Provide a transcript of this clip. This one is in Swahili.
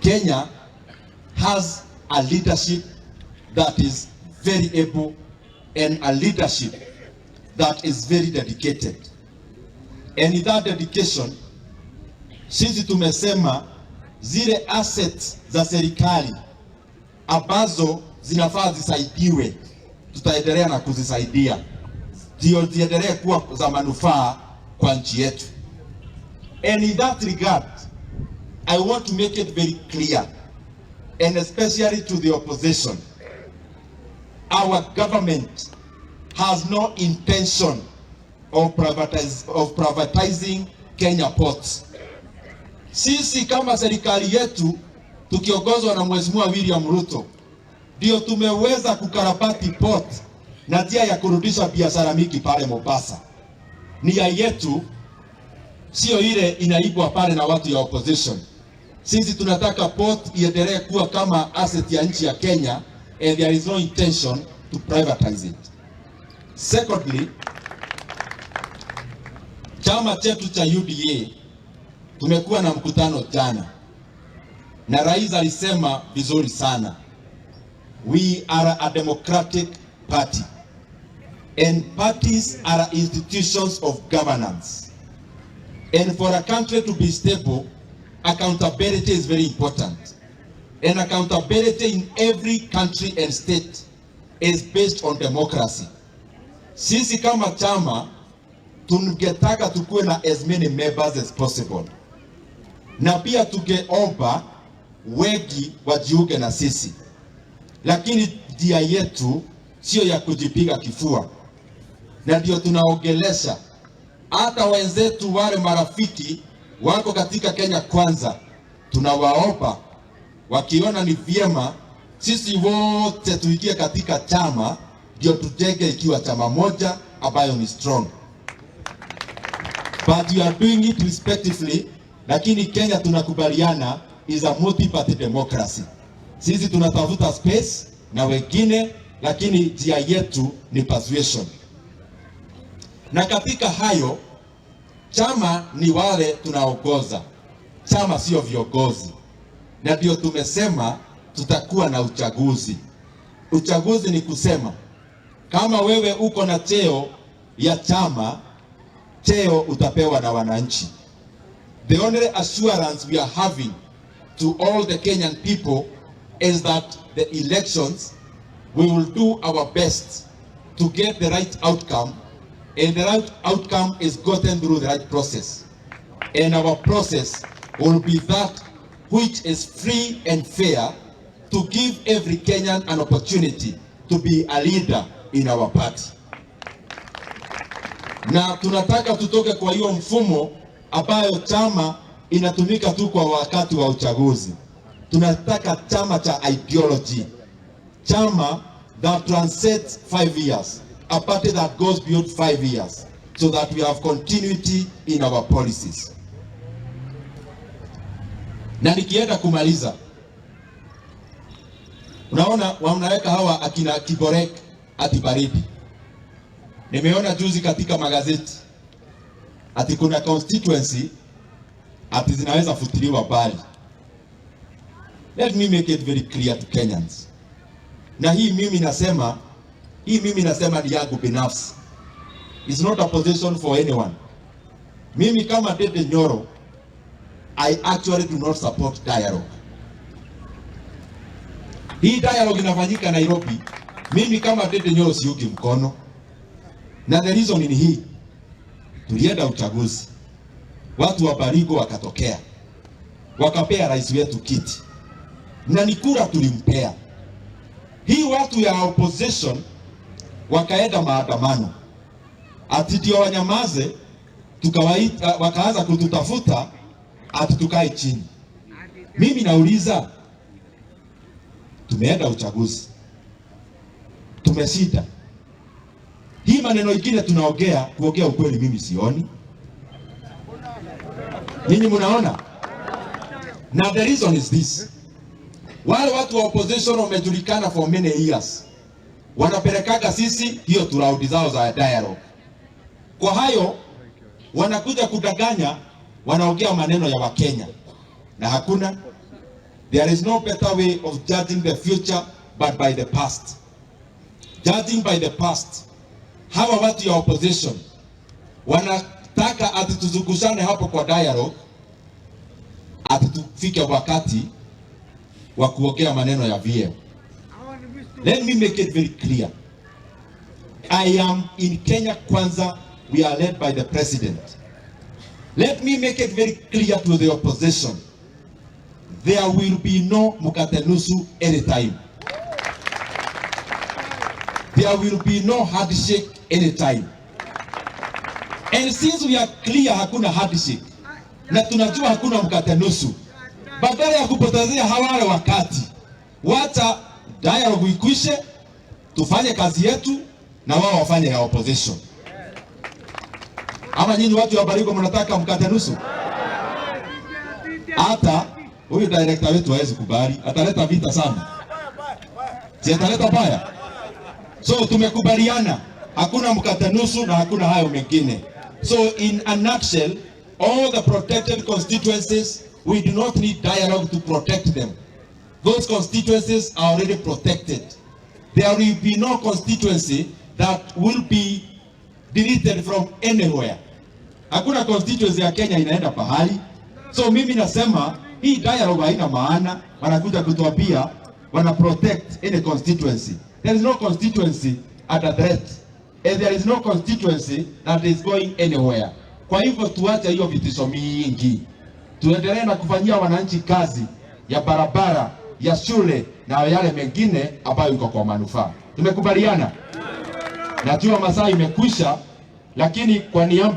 Kenya has a leadership that is very able and a leadership that is very dedicated. And in that dedication, sisi tumesema zile assets za serikali ambazo zinafaa zisaidiwe, tutaendelea na kuzisaidia ndio ziendelee kuwa za manufaa kwa nchi yetu. And in that regard, I want to make it very clear, and especially to the opposition, our government has no intention of privatizing Kenya Ports. Sisi kama serikali yetu tukiongozwa na Mheshimiwa William Ruto ndio tumeweza kukarabati port na njia ya kurudisha biashara mingi pale Mombasa. Nia yetu sio ile inaibwa pale na watu ya opposition. Sisi tunataka port iendelee kuwa kama asset ya nchi ya Kenya and there is no intention to privatize it. Secondly, chama chetu cha UDA tumekuwa na mkutano jana na rais alisema vizuri sana, we are a democratic party and parties are institutions of governance, and for a country to be stable, accountability is very important, and accountability in every country and state is based on democracy. Sisi kama chama tungetaka tukuwe na as many members as possible, na pia tungeomba wengi wajiunge na sisi, lakini njia yetu sio ya kujipiga kifua, na ndio tunaongelesha hata wenzetu wale marafiki wako katika Kenya Kwanza, tunawaomba wakiona ni vyema sisi wote tuingie katika chama, ndio tujenge ikiwa chama moja ambayo ni strong, but we are doing it respectively. Lakini Kenya tunakubaliana is a multi-party democracy. Sisi tunatafuta space na wengine, lakini njia yetu ni persuasion. Na katika hayo, chama ni wale tunaongoza, chama sio viongozi, na ndio tumesema tutakuwa na uchaguzi. Uchaguzi ni kusema kama wewe uko na cheo ya chama, cheo utapewa na wananchi. The only assurance we are having to all the Kenyan people is that the elections, we will do our best to get the right outcome, and the right outcome is gotten through the right process. And our process will be that which is free and fair to give every Kenyan an opportunity to be a leader in our party. Na tunataka tutoke kwa hiyo mfumo ambayo chama inatumika tu kwa wakati wa uchaguzi. Tunataka chama cha ideology, chama that transcends 5 years, a party that goes beyond 5 years, so that we have continuity in our policies. Na nikienda kumaliza, unaona wanaweka hawa akina Kiborek ati baridi. Nimeona juzi katika magazeti ati kuna constituency ati zinaweza futiliwa mbali. Let me make it very clear to Kenyans. Na hii mimi nasema ni yangu binafsi. It's not a position for anyone. Mimi kama Ndindi Nyoro, I actually do not support dialogue. Hii dialogue inafanyika Nairobi, mimi kama Ndindi Nyoro siungi mkono, na the reason ni hii: tulienda uchaguzi, watu wa Baringo wakatokea, wakapea rais wetu kiti, na ni kura tulimpea. Hii watu ya opposition wakaenda maandamano, ati ndio wanyamaze, tukawaita, wakaanza kututafuta ati tukae chini. Mimi nauliza, tumeenda uchaguzi, tumeshinda. Hii maneno ingine tunaongea, kuongea ukweli, mimi sioni. Nyinyi mnaona? Na the reason is this. Wale watu wa opposition wamejulikana for many years, wanapelekaga sisi hiyo tu round zao za dialogue. Kwa hayo wanakuja kudanganya, wanaongea maneno ya Wakenya na hakuna. There is no better way of judging the future but by the past. Judging by the past, hawa watu ya opposition wanataka ati tuzungushane hapo kwa dialogue, ati tufike wakati wa kuongea maneno ya VM. Let me make it very clear. I am in Kenya Kwanza. We are led by the president. Let me make it very clear to the opposition. There will be no mkate nusu anytime. There will be no handshake anytime. And since we are clear hakuna handshake na tunajua hakuna mkate nusu, badala ya kupotezea hawale wakati, wacha dialogue ikwishe, tufanye kazi yetu na wao wafanye ya opposition. Ama nyinyi watu wa Baringo mnataka mkate nusu? Hata huyu director wetu hawezi kubali, ataleta vita sana, si ataleta baya. So tumekubaliana hakuna mkate nusu na hakuna hayo mengine. So in a nutshell, all the protected constituencies, we do not need dialogue to protect them. Those constituencies are already protected. There will be no constituency that will be deleted from anywhere. Hakuna constituency ya Kenya inaenda pahali. So mimi nasema hii dialogue haina maana, wanakuja kutuambia wana protect any constituency. There is no constituency at a threat. And there is no constituency that is going anywhere. Kwa hivyo tuache hiyo vitisho mingi, tuendelee na kufanyia wananchi kazi ya barabara, ya shule na yale mengine ambayo iko kwa manufaa. Tumekubaliana? Najua masaa imekwisha, lakini kwa niaba